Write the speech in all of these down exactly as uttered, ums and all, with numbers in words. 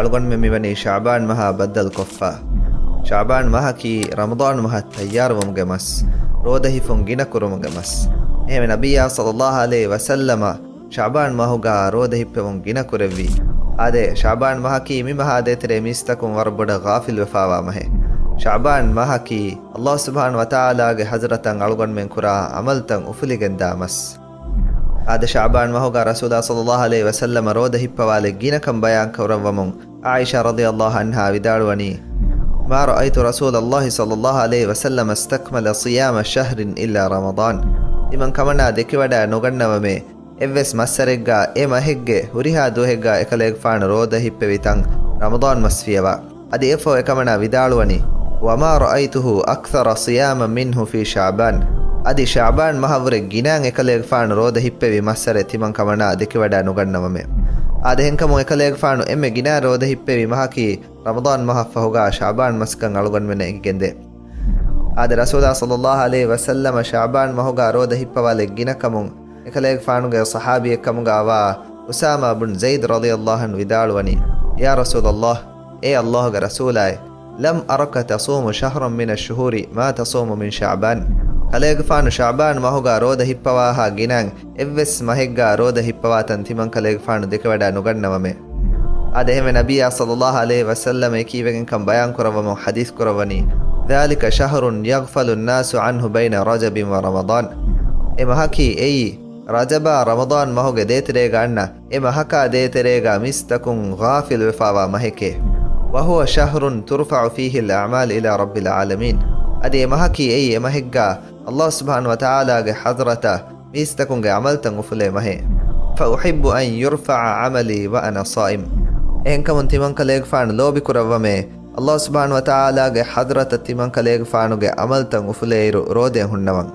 އަޅުގަނޑުމެން މިވަނީ ޝަޢުބާން މަހާ ބައްދަލުކޮށްފަ. ޝަޢުބާން މަހަކީ ރަމަޟާން މަހަށް ތައްޔާރުވުމުގެ މަސް، ރޯދަ ހިފުން ގިނަ ކުރުމުގެ މަސް. އެހެންވެ، ނަބިއްޔާ ޞައްލައްލާހު ޢަލައިހި ވަސައްލަމަ ޝަޢުބާން މަހުގަ ރޯދަ ހިއްޕެވުން ގިނަ ކުރެއްވި. އާދެ، ޝަޢުބާން މަހަކީ މި މަހާ ދޭތެރޭ މީސްތަކުން ވަރަށް ބޮޑަށް ޣާފިލްވެފާވާ މަހެއް. ޝަޢުބާން މަހަކީ ﷲ ސުބްޙާނަހު ވަތަޢާލާގެ ޙަޟްރަތަށް އަޅުގަނޑުމެން ކުރާ ޢަމަލުތައް އުފުލިގެންދާ މަސް. އާދެ، ޝަޢުބާން މަހުގަ ރަސޫލާ ޞައްލައްލާހު ޢަލައިހި ވަސައްލަމަ ރޯދަ ހިއްޕަވާލެއް ގިނަކަން ބަޔާން ކުރައްވަމުން، ޢާއިޝާ ރަޟިޔައްލާހު ޢަންހާ ވިދާޅުވަނީ، ما رأيت رسول الله صلى الله عليه وسلم استكمل صيام شهر إلا رمضان. ތިމަން ކަމަނާ ދެކިވަޑައި ނުގަންނަވަމޭ، އެއްވެސް މައްސަރެއްގަ އެ މަހެއްގެ ހުރިހާ ދުވަހެއްގަ އެކަލޭގެފާނު ރޯދަ ހިއްޕެވި ތަން ރަމަޟާން މަސް ފިޔަވާ. އަދި އެއަށްފަހު އެކަމަނާ ވިދާޅުވަނީ، وما رأيته أكثر صياما منه في شعبان. އަދި ޝަޢުބާން މަހަށްވުރެ ގިނައިން އެކަލޭގެފާނު ރޯދަ ހިއްޕެވި މައްސަރެއް ތިމަން ކަމަނާ ދެކިވަޑައި ނުގަންނަވަމޭ. އާދެ، އެހެންކަމުން އެކަލޭގެފާނު އެންމެ ގިނައިން ރޯދަ ހިއްޕެވި މަހަކީ ރަމަޟާން މަހަށްފަހުގަ ޝަޢުބާން މަސްކަން އަޅުގަނޑުމެންނަށް އެނގިގެންދޭ. އާދެ، ރަސޫލާ ޞައްލައްލާހު ޢަލައިހި ވަސައްލަމަ ޝަޢުބާން މަހުގަ ރޯދަ ހިއްޕަވާލެއް ގިނަކަމުން އެކަލޭގެފާނުގެ ޞަޙާބީއެއްކަމުގަ އަވާ އުސާމާ ބުން ޒައިދު ރަޟިޔައްލާހު ޢަންހު ވިދާޅުވަނީ، يا رسول الله، އޭ ﷲގެ ރަސޫލާއޭ، لم أرك تصوم شهرا من الشهور ما تصوم من شعبان. ކަލޭގެފާނު ޝަޢުބާން މަހުގަ ރޯދަ ހިއްޕަވާހާ ގިނައިން އެއްވެސް މަހެއްގަ ރޯދަ ހިއްޕަވާތަން ތިމަން ކަލޭގެފާނު ދެކެވަޑައި ނުގަންނަވަމޭ. އާދެ، އެހެންވެ، ނަބިއްޔާ ޞައްލައްލާހު ޢަލައިހި ވަސައްލަމަ އެކީވެގެންކަން ބަޔާން ކުރައްވަމުން ޙަދީޘް ކުރައްވަނީ، ذلك شهر يغفل الناس عنه بين رجب ورمضان. އެ މަހަކީ އެއީ، ރަޖަބާ ރަމަޟާން މަހުގެ ދޭތެރޭގަ އަންނަ އެ މަހަކާ ދޭތެރޭގަ މީސްތަކުން ޣާފިލްވެފާވާ މަހެކޭ. وهو شهر ترفع فيه الأعمال إلى رب العالمين. އަދި އެ މަހަކީ އެއީ އެ މަހެއްގަ ﷲ ސުބްޙާނަހު ވަތަޢާލާގެ ޙަޟްރަތަށް މީސްތަކުންގެ ޢަމަލުތައް އުފުލޭ މަހެއް. فأحب أن يرفع عملي وأنا صائم. އެހެންކަމުން ތިމަން ކަލޭގެފާނު ލޯބި ކުރައްވަމޭ، ﷲ ސުބްޙާނަހު ވަތަޢާލާގެ ޙަޟްރަތަށް ތިމަން ކަލޭގެފާނުގެ ޢަމަލުތައް އުފުލޭއިރު ރޯދައެއް ހުންނަވަން.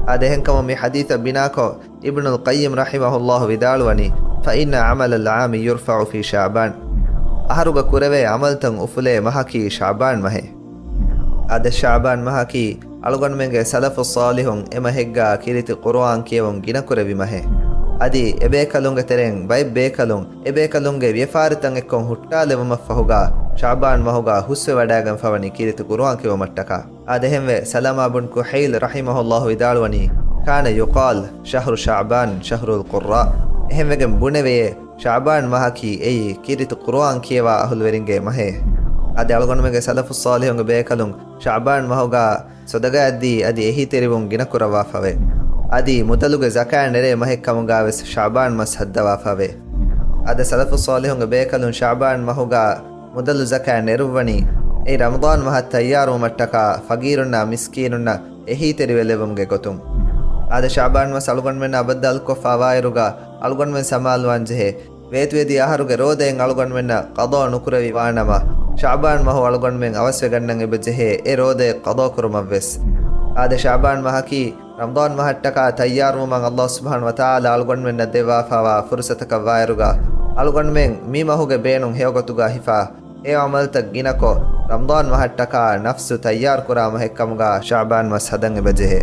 އާދެ، އެހެންކަމުން މި ޙަދީޘަށް ބިނާކޮށް، އިބްނުލް ޤައްޔިމް ރަޙިމަހުﷲ ވިދާޅުވަނީ، فإن عمل العام يرفع في شعبان. އަހަރުގަ ކުރެވޭ ޢަމަލުތައް އުފުލޭ މަހަކީ ޝަޢުބާން މަހޭ. އާދެ، ޝަޢުބާން މަހަކީ އަޅުގަނޑުމެންގެ ސަލަފުއް ޞާލިޙުން އެ މަހެއްގަ ކީރިތި ޤުރުއާން ކިޔެވުން ގިނަ ކުރެއްވި މަހެއް. އަދި އެބޭކަލުންގެ ތެރެއިން ބައެއް ބޭކަލުން އެބޭކަލުންގެ ވިޔަފާރިތައް އެއްކޮށް ހުއްޓާލެވުމަށްފަހުގަ ޝަޢުބާން މަހުގަ ހުސްވެވަޑައިގެންފަވަނީ ކީރިތި ޤުރުއާން ކިޔެވުމަށްޓަކާ. އާދެ، އެހެންވެ، ސަލާމާ ބުން ކުޙައިލް ރަޙިމަހުﷲ ވިދާޅުވަނީ، كان يقال شهر شعبان شهر القراء. އެހެންވެގެން ބުނެވެޔޭ، ޝަޢުބާން މަހަކީ އެއީ ކީރިތި ޤުރުއާން ކިޔަވާ އަހުލުވެރިންގެ މަހޭ. އަދި އަޅުގަނޑުމެންގެ ސަލަފުއް ޞާލިޙުންގެ ބޭކަލުން ޝަޢުބާން މަހުގަ ޞަދަޤާތްދީ އަދި އެހީތެރިވުން ގިނަ ކުރައްވާފަވޭ. އަދި މުދަލުގެ ޒަކާތް ނެރޭ މަހެއްކަމުގަވެސް ޝަޢުބާން މަސް ހައްދަވާފަވޭ. އަދި ސަލަފުއް ޞާލިޙުންގެ ބޭކަލުން ޝަޢުބާން މަހުގަ މުދަލު ޒަކާތް ނެރުއްވަނީ، އެއީ ރަމަޟާން މަހަށް ތައްޔާރުވުމަށްޓަކާ ފަގީރުންނާ މިސްކީނުންނަށް އެހީތެރިވެލެއްވުމުގެ ގޮތުން. އާދެ، ޝަޢުބާން މަސް އަޅުގަނޑުމެންނާ ބައްދަލުކޮށްފާވާއިރުގަ އަޅުގަނޑުމެން ސަމާލުވާންޖެހޭ، ވޭތުވެދިޔަ އަހަރުގެ ރޯދައިން އަޅުގަނޑުމެންނަށް ޤަޟާ ނުކުރެވި ވާނަމަ، ޝަޢުބާން މަހު އަޅުގަނޑުމެން އަވަސްވެގަންނަން އެބަޖެހޭ އެ ރޯދައެއް ޤަޟާ ކުރުމަށްވެސް. އާދެ، ޝަޢުބާން މަހަކީ ރަމަޟާން މަހަށްޓަކާ ތައްޔާރުވުމަށް ﷲ ސުބްޙާނަހު ވަތަޢާލާ އަޅުގަނޑުމެންނަށް ދެއްވާފާވާ ފުރުޞަތަކަށްވާއިރުގަ، އަޅުގަނޑުމެން މި މަހުގެ ބޭނުން ހެޔޮގޮތުގަ ހިފާ، އެ ޢަމަލުތައް ގިނަކޮށް، ރަމަޟާން މަހަށްޓަކާ ނަފްސު ތައްޔާރުކުރާ މަހެއްކަމުގަ ޝަޢުބާން މަސް ހަދަން އެބަޖެހޭ.